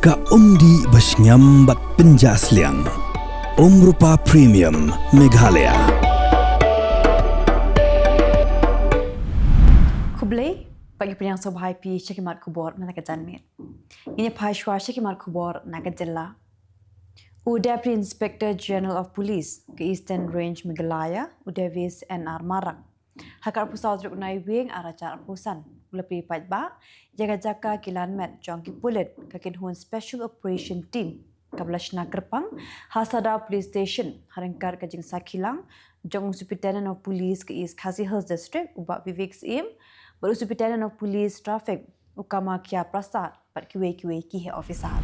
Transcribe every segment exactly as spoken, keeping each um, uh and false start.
Ka umdih ba shngiam bad pynjah sliang. Umrupa Premium Meghalaya. Khublei, bad ngi pdiang sngewbha ïa phi sha ki mat khubor na ka janmiet. Ngin ïa phai shuwa sha ki mat khubor na ka jylla. U Deputy Inspector General of Police ka Eastern Range Meghalaya, u Davis N R Marak, ha ka arphew saw tarik u Naiwieng ar hajar arphew san, u la plie paidbah ïa ka jaka kilan met jong ki pulit ka Kynhun Special Operation Team, kaba la shna kyrpang ha Sadar Police Station, ha ryngkat ka jingsakhi lang jong u Superintendent of Police ka East Khasi Hills District, u Bah Vivek Syiem, bad u Superintendent of Police Traffic, u Kamakhya Prasad, bad kiwei kiwei ki heh officer.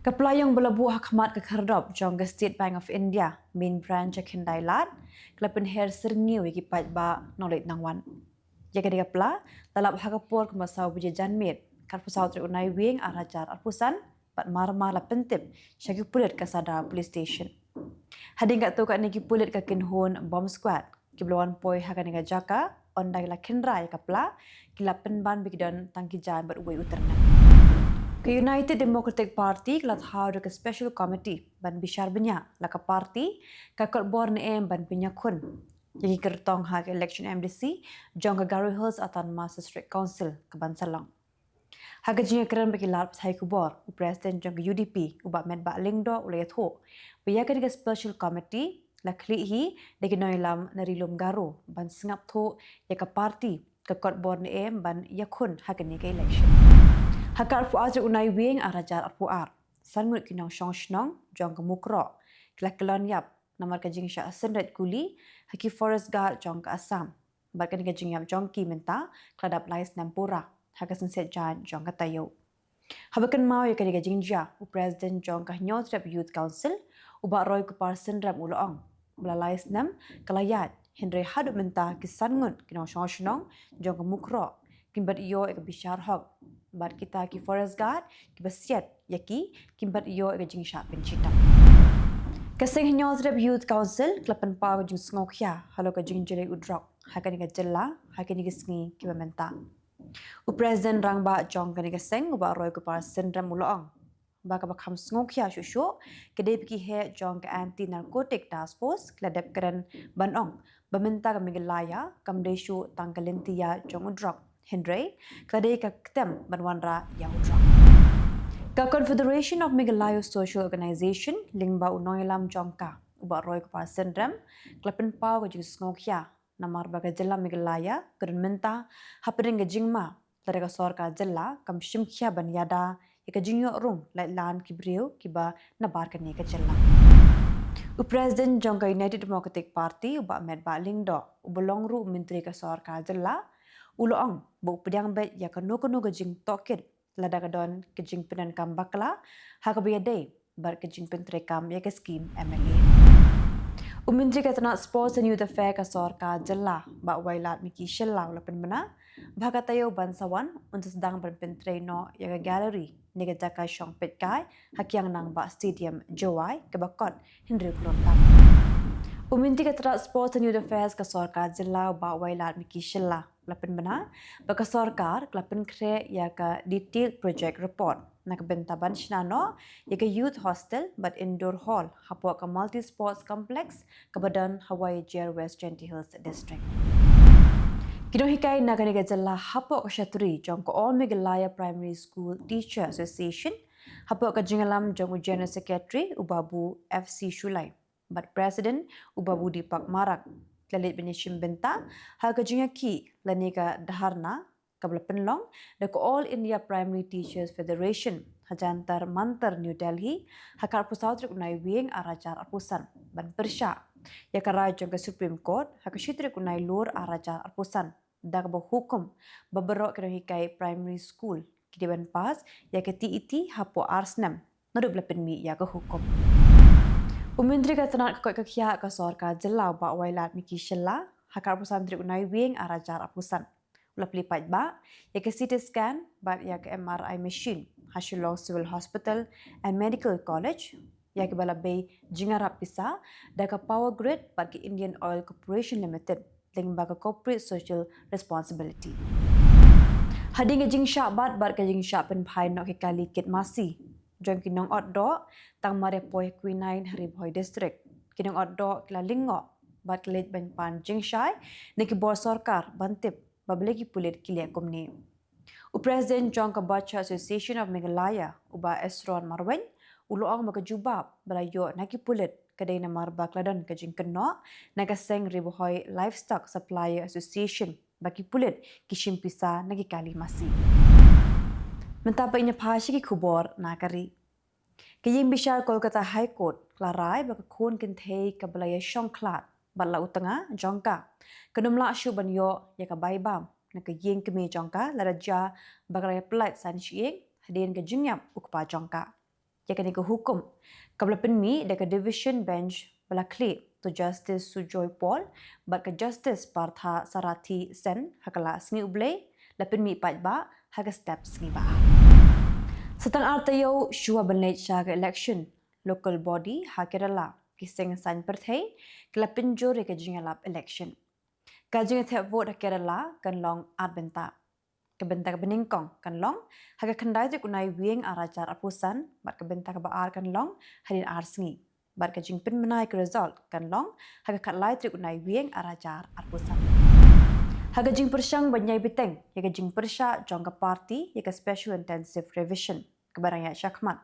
Ka pla ïong ba la buh ha khmat ka khyrdop jong ka State Bank of India, Main Branch ha Khyndai Lad, ka la pynher syrngiew ïa ki paidbah nongleit nongwan. Ïa kane ka pla la lap ha ka por kumba saw baje janmiet, ka arphew saw tarik u Naiwieng ar hajar arphew san, bad mar mar la pyntip sha ki pulit ka Sadar Police Station. Hadien katto katne ki pulit ka Kynhun Bomb Squad kiba la wan poi ha kane ka jaka, ynda ki la khynra ïa ka pla, ki la pynban ba ki don tang ki jaiñ bad uwei u tyrnem. Ka United Democratic Party ka la thaw da ka Special Committee ban bishar bniah la ka party ka kot bor ne em ban pynïakhun ïa ki kyrtong ha ka election M D C jong ka Garo Hills Autonomous District Council ka ban sa long. Ha ka jingïakren bad ki lad pathai khubor, u President jong ka U D P, u Bah Metbah Lyngdoh, u la ïathuh ba ïa kane ka Special Committee la khlieh hi da ki nongïalam na Ri Lum Garo ban sngap thuh ïa ka party ka kot bor ne em ban ïakhun ha kane ka election. Ha ka arphew ar tarik u Naiwieng ar hajar arphew ar, san ngut ki nongshong shnong jong ka Mukroh ki la kyllon ïap namar ka jingshah synreit kuli ha ki Forest Guard jong ka Assam. Bad kane ka jingïap jong ki mynta ka la dap lai snem pura ha ka sien jaiñ jong ka taïew. Haba kynmaw ïa kane ka jingjia, u President jong ka Hynñiewtrep Youth Council, u Bah Roykupar Synrem, u la ong ba la lai snem ka la ïaid, hynrei haduh mynta ki san ngut ki nongshong shnong jong ka Mukroh kim pat ïoh ïa ka bishar hok, bad kita ki Forest Guard kiba siat ïa ki kim pat ïoh ïa ka jingshitom. Ka seng Hynñiewtrep Youth Council ka la pynpaw ka jingsngewkhia halor ka jingjlei u drok ha kane ka jylla ha kine ki sngi kiba mynta. U President Rangbah jong kane ka seng, u Bah Roykupar Synrem, u la ong ba kaba kham sngewkhia shuh shuh ka dei ba ki heh jong ka Anti Narcotic Task Force ki la dep kren ban ong ba mynta ka Meghalaya kam dei shuh tang ka lynti ïaid jong u drok, hynrei ka la dei ka ktem ban wanrah ïa u drok. Ka Confederation of Meghalaya Social Organization lyngba u nongïalam jong ka, u Bah Roykupar Synrem, ka la pynpaw ka jingsngewkhia namar ba ka jylla Meghalaya ka don mynta hapdeng ka jingma, lada ka sorkar jylla kam shim khia ban ïada ïa ka jingïoh rung laitlan ki briew kiba na bar kane ka jylla. U President jong ka United Democratic Party, u Bah Metbah Lyngdoh, uba long ruh u Myntri ka sorkar jylla, u la ong ba u pdiang beit ïa kano kano ka jingtohkit lada ka don ka jingpyndonkam bakla ha kaba ïadei bad ka jingpyntreikam ïa ka skim M L A. U Myntri ka tnat Sports and Youth Affairs ka sorkar jylla, Bah Wailadmiki Shylla, u la pynbna ba ha ka taïew ban sa wan un sa sdang ban pyntrei noh ïa ka gallery ne ka jaka shong peitkai ha Kiang Nangbah Stadium, Jowai, kaba kot hynriew klur tam. U Myntri ka tnat Sports and Youth Affairs ka sorkar jylla, Bah Wailadmiki Shylla, la pynbna ba ka sorkar ka la pynkhreh ïa ka Detailed Project Report na ka bynta ban shna noh ïa ka Youth Hostel bad Indoor Hall hapoh ka Multi Sports Complex kaba don ha Waiiajer, West Jaintia Hills District. Ki nonghikai na kane ka jylla hapoh ka shatri jong ka All Meghalaya Primary School Teacher Association, hapoh ka jingïalam jong u General Secretary, u Babu F C Shullai, bad President, u Babu Deepak Marak, ki la leit ban ïashim bynta ha ka jingïakhih lane ka dharna kaba la pynlong da ka All India Primary Teachers Federation ha Jantar Mantar, New Delhi, ha ka arphew saw tarik u Naiwieng ar hajar arphew san, ban pyrshah ïa ka rai jong ka Supreme Court ha ka shi tarik u Nailur ar hajar arphew san, da kaba hukum ba baroh ki nonghikai primary school ki dei ban pass ïa ka T E T hapoh ar snem naduh ba la pynmih ïa ka hukum. U Myntri ka tnat ka koit ka khiah ka sorkar jylla, Bah Wailadmiki Shylla, ha ka arphew san tarik u Naiwieng ar hajar arphew san, u la plie paidbah ïa ka C T scan bad ïa ka M R I machine ha Shillong Civil Hospital and Medical College, ïa kiba la bei jingïarap pisa da ka Power Grid bad ka Indian Oil Corporation Limited lyngba ka Corporate Social Responsibility. Hadien ka jingshah bat bad ka jingshah pynphai noh ki kali kit masi jong ki nongot doh, tang mar ïa poi ha Quinine ha Ri Bhoi District, ki nongot doh ki la lyngngoh bad ki leit ban pan jingshai na ki bor sorkar ban tip ba balei ki pulit ki leh kumne. U President jong ka Bachar Association of Meghalaya, u Bah Esron Marwein, u la ong ba ka jubab ba la ïoh na ki pulit ka dei namar ba ka la don ka jingkynnoh na ka seng Ri Bhoi Livestock Supplier Association ba ki pulit ki shim pisa na ki kali masi. Mynta pat ngin ïa phai sha ki khubor na ka ri. Ka ïing bishar Kolkata High Court ka la rai ba ka khun kynthei kaba la ïa shong khlad bad la u tnga jong ka, kan ym lah shuh ban ïoh ïa ka bai bam na ka ïing kmie jong ka lada jia ba ka la ïa pyllait san shyieng hadien ka jingïap u kpa jong ka. Ïa kane ka hukum kaba la pynmih da ka Division Bench ba la khlieh, to Justice Sujoy Paul bad ka Justice Partha Sarathi Sen, ha ka la Sngi U Blei la pynmih paidbah ha ka step Sngi Ba-ar. Sa tang ar taïew shuwa ban leit sha ka election local body ha Kerala, ki seng saiñ pyrthei ki la pynjur ïa ka jingïalap election. Ka jingthep vote ha Kerala kan long ar bynta. Ka bynta kaba nyngkong kan long ha ka khyndai tarik u Naiwieng ar hajar arphew san, bad ka bynta kaba ar kan long hadien ar sngi. Bad ka jingpynbna ïa ka result kan long ha ka khatlai tarik u Naiwieng ar hajar arphew san. Ha ka jingpyrshang ban ïai bteng ïa ka jingpyrshah jong ka party ïa ka Special Intensive Revision kaba dang ïaid shakhmat,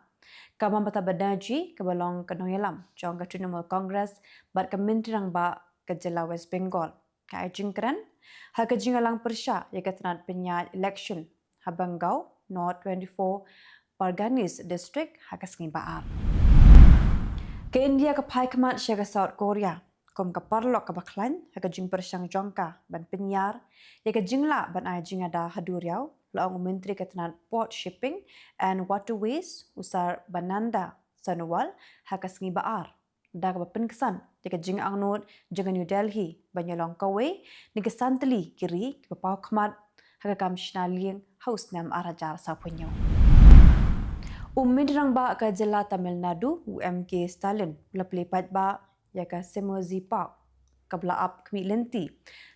ka Mamata Banerjee kaba long ka nongïalam jong ka Trinamool Congress bad ka Myntri Rangbah ka jylla West Bengal, ka ai jingkren ha ka jingïalang pyrshah ïa ka tnat pynïaid election ha Bhangaon, North twenty-four Parganas District, ha ka Sngi Ba-ar. Ka India ka phai khmat sha ka South Korea kum ka paralok kaba khlaiñ ha ka jingpyrshang jong ka ban pynïar ïa ka jinglah ban ai jingada ha duriaw, la ong u Myntri ka tnat Port, Shipping and Waterways, u Sarbananda Sonowal, ha ka Sngi Ba-ar, da kaba pynksan ïa ka jingangnud jong ka New Delhi ban ïalong kawei na ki san tylli ki ri kiba paw khmat ha ka kam shna lieng ha u snem ar hajar sawphew hynñiew. U Myntri Rangbah ka jylla Tamil Nadu, u M K Stalin, u la plie paidbah ïa ka Semoorji Park kaba la ap khmih lynti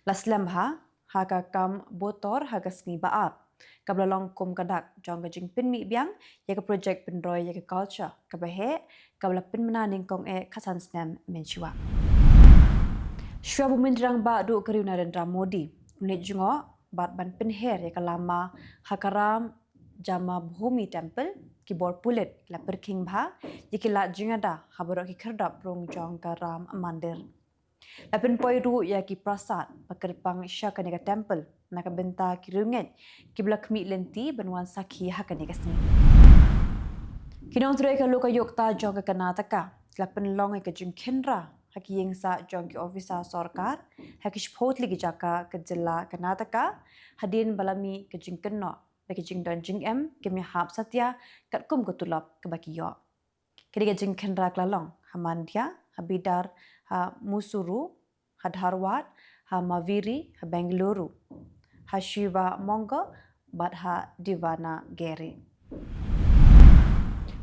la slem bha ha ka Coimbatore ha ka Sngi Ba-ar, kaba la long kum ka dak jong ka jingpynmih biang ïa ka project pynroi ïa ka culture kaba heh kaba la pynbna nyngkong eh khatsan snem mynshuwa. Shuwa ba u Myntri Rangbah duh ka ri u Narendra Modi un leit jngoh bad ban pynher ïa ka lama ha ka Ram Janmabhoomi Temple, ki bor pulit la pyrkhing bha ïa ki lad jingada ha baroh ki khyrdop rung jong ka Ram Mandir. La pynpoi ruh ïa ki prasad ba kyrpang sha kane ka temple na ka bynta ki riewngeit kiba la khmih lynti ban wan sakhi ha kane ka sngi. Ki nongtrei ka lokayukta jong ka Karnataka la pynlong ïa ka jingkhynra ha ki ïingsah jong ki ophisar sorkar ha ki shiphew tylli ki jaka ka jylla Karnataka, hadien ba la mih ka jingkynnoh ba ki jingdon jingem kim ïahap satia katkum ka tulop kaba ki ïoh. Kane ka jingkhynra ka la long ha Mandya, ha Bidar, ha Mysuru, ha Dharwad, ha Marwari, ha Bengaluru, ha Shivamonga bad ha Davanagere.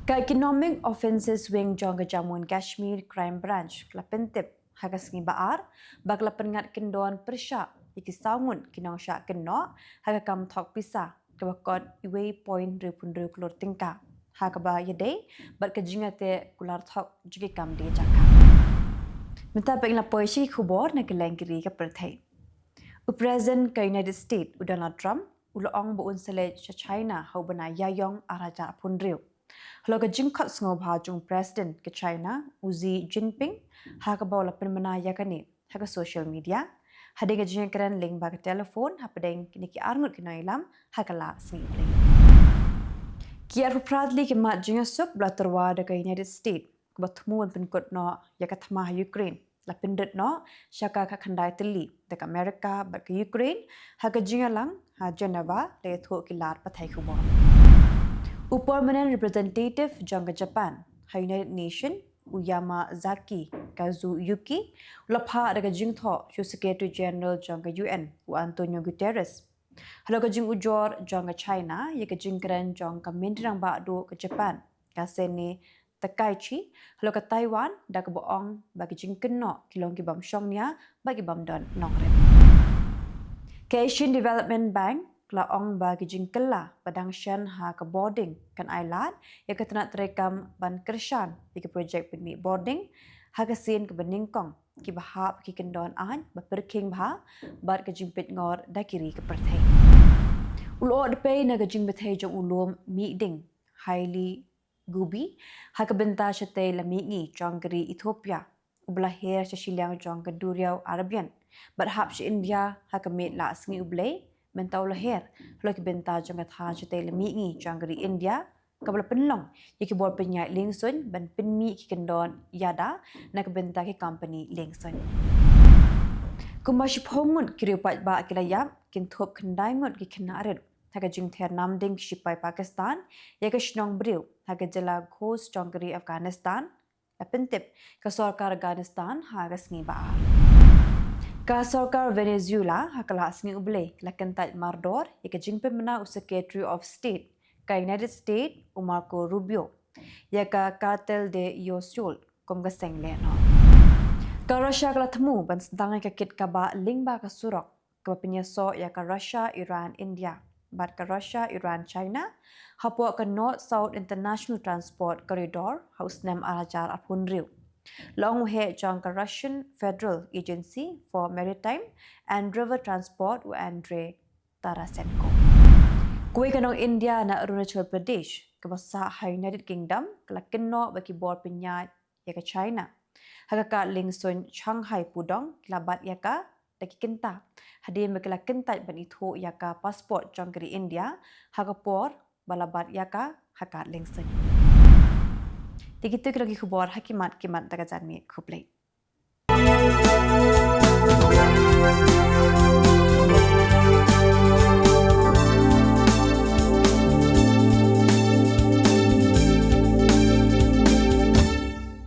Ka Economic Offences Wing jong ka Jammu and Kashmir Crime Branch ka la pyntip ha ka Sngi Ba-ar ba ka la pynngat kyndon pyrshah ïa ki saw ngut ki nongshah kynnoh ha ka kam thok pisa kaba kot uwei point hynriewphew hynriew klur tyngka, ha kaba ïadei bad ka jingïateh kular thok jong ki kam die jaka. Mynta pat ngin la poi sha ki khubor na kylleng ki ri ka pyrthei. U President ka United States, u Donald Trump, u la ong ba un sa leit sha China ha u bnai Ïaïong ar hajar arphew hynriew, halor ka jingkhot sngewbha jong u President ka China, u Xi Jinping, ha kaba u la pynbna ïa kane ha ka social media hadien ka jingïakren lyngba ka telephone hapdeng kine ki arngut ki nongïalam ha ka la Sngi U Blei. Ki arphew phra tylli ki mat jingïasuk ba la tyrwa da ka United States kaba thmu ban pynkut noh ïa ka thma ha Ukraine la pyndit noh sha ka khatkhyndai tylli da ka America bad ka Ukraine ha ka jingïalang ha Geneva la ïathuh ki lad pathai khubor. U Permanent Representative jong ka Japan ha United Nation, u Yamazaki Kazuyuki, u la phah da ka jingthoh sha u Secretary General jong ka U N, u Antonio Guterres, halor ka jingujor jong ka China ïa ka jingkren jong ka Myntri Rangbah Duh ka Japan, ka Sanae Takaichi, halor ka Taiwan, da kaba ong ba ki jingkynnoh ki long ki bym shong nia bad ki bym don nongrim. Ka Asian Development Bank ka la ong ba ki jingkylla ba dang shen ha ka bording kan ai lad ïa ka tnat treikam ban kyrshan ïa ki projek pynmih bording ha ka sien kaba nyngkong kiba hap ki kyndon aiñ ba pyrkhing bha bad ka jingpeit ngor da ki ri ka pyrthei. U la ong da pei na ka jingbthei jong u lum mih ding Haile Gubbi ha ka bynta shatei la mihngi jong ka ri Ethiopia, uba la her sha shiliang jong ka duriaw Arabian bad hap sha India ha ka miet la sngi U Blei. Mynta u la her halor ki bynta jong ka thaiñ shatei la mihngi jong ka ri India, kaba la pynlong ïa ki bor pynïaid liengsuiñ ban pynmih ki kyndon ïada na ka bynta ki kompani liengsuiñ. Kumba shiphew ngut ki riew paidbah ki la ïap, kynthup khyndai ngut ki khynnah rit ha ka jingther namding ki shipai Pakistan ïa ka shnong briew ha ka jylla Khost jong ka ri Afghanistan, la pyntip ka sorkar Afghanistan ha ka sngi ba ar. Ka sorkar Venezuela ha ka la sngi U Blei ka la kyntait mardor ïa ka jingpynbna u Secretary of State ka United States, u Marco Rubio, ïa ka Cartel de Iosul kum ka seng lehnoh. Ka Russia ka la thmu ban sdang ïa ka kit kaba lyngba ka surok kaba pynïasoh ïa ka Russia Iran India bad ka Russia Iran China hapoh ka North South International Transport Corridor ha u snem ar hajar arphew hynriew. La ong u heh jong ka Russian Federal Agency for Maritime and River Transport, u Andrei Tarasenko. Kawei ka nong India na Arunachal Pradesh kaba sah ha United Kingdom ka la kynnoh ba ki bor pynïaid ïa ka China ha ka kad liengsuiñ Shanghai Pudong ki la bat ïa ka da ki kynta hadien ba ki la kyntait ban ithuh ïa ka passport jong ka ri India ha ka por ba la bat ïa ka ha kad liengsuiñ. Te kitu ki long ki khubor ha ki mat ki mat da ka janmiet. Khublei.